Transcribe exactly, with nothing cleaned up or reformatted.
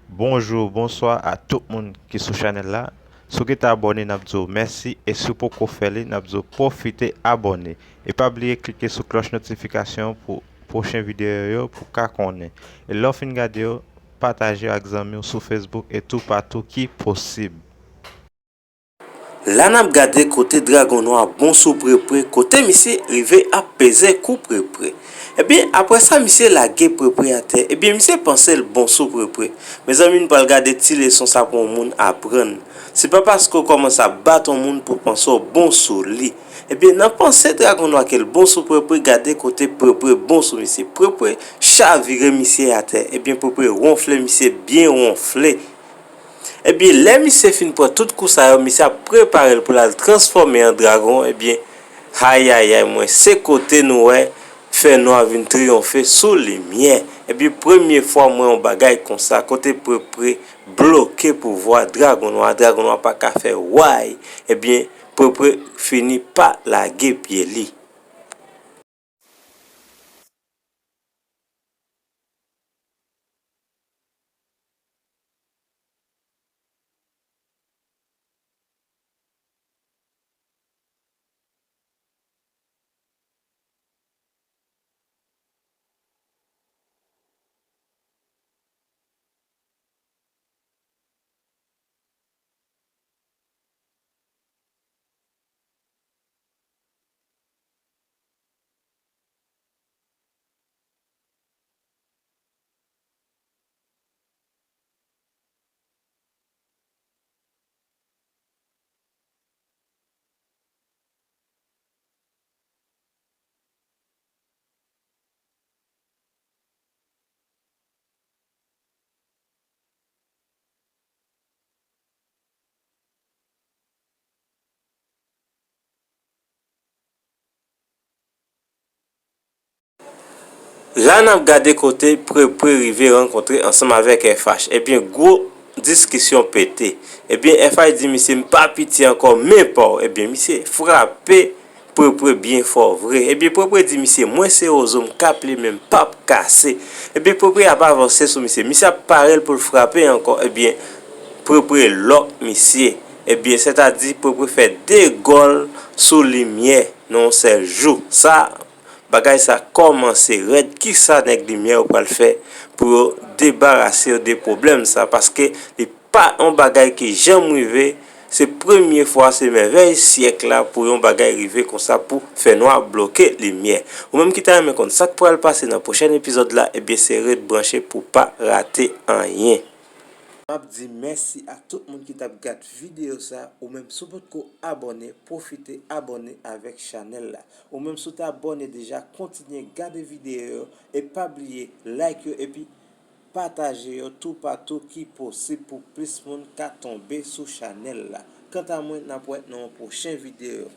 Bonjou, bonswa a tout moun ki sou chanèl la. Si w gentan abòne, n ap di w mèsi, e si w poko fè li, n ap di w pwofite abòne. E pa bliye klike sou klòch notifikasyon pou pwochen videyo yo pou w ka konnen. E lè w fin gade yo, pataje yo ak zanmi w sou Facebook e toupatou ki posib. La n ap gade kote Dragon Nwa bon sou Prepre, kote misye rive ap peze kou Prepre. Ebyen, apre sa, misye lage Prepre atè. Ebyen, misye panse l bon sou Prepre. Mezanmi, n pral gade ti leson sa pou yon moun aprann. Se pa paske w kòmanse ap bat yon moun pou w panse w bon sou li. Ebyen, nan panse Dragon Nwa ke l bon sou Prepre, gade kote Prepre bon sou misye. Prepre chavire misye atè. Ebyen, Prepre wonfle misye byen wonfle. Ebyen, lè misye fin pran tout kou sa yo, misye ap prepare l pou l al transfòme an dragon. Ebyen, ayayay mwen, se kote nou wè fènwa vin triyonfe sou limyè. Ebyen, premye fwa m wè yon bagay konsa, kote Prepre bloke pouvwa Dragon Nwa, Dragon Nwa pa ka fè way. Ebyen, Prepre fini pa lage pye li. La n ap gade kote Prepre rive rankontre ansanm avèk F H. Ebyen, gwo diskisyon pete. Ebyen, F H di misye, "M pa piti ankò, men pa w." Ebyen, misye frape Prepre byen fò vre. Ebyen, Prepre di misye, "Mwen se wozo, m ka pliye, men m p ap kase." Ebyen, Prepre ap avanse sou misye. Misye ap pare l pou l frape ankò. Ebyen, Prepre lòk misye. Ebyen, sètadi, Prepre fè de gòl sou limyè nan yon sèl jou. Sa, bagay sa kòmanse rèd. Kisa nèg limyè yo pral fè pou yo debarase yo de pwoblèm sa? Paske li pa yon bagay ki janm rive. Se premye fwa, se mèvèy syèk la pou yon bagay rive konsa, pou fènwa bloke limyè. Ou menm ki ta renmen konn sa k pral pase nan pwochèn epizòd la, ebyen, se ret branche pou w pa rate anyen. M ap di mèsi a tout moun ki t ap gad videyo sa. Ou menm, si w potko abòne, pwofite abòne avèk chanèl la. Ou menm, si w te abòne deja, kontinye gade videyo yo e pa bliye like yo epi pataje yo toupatou ki posib pou plis moun ka tonbe sou chanèl la. Kanta mwen, n ap wè nan yon pwochen videyo.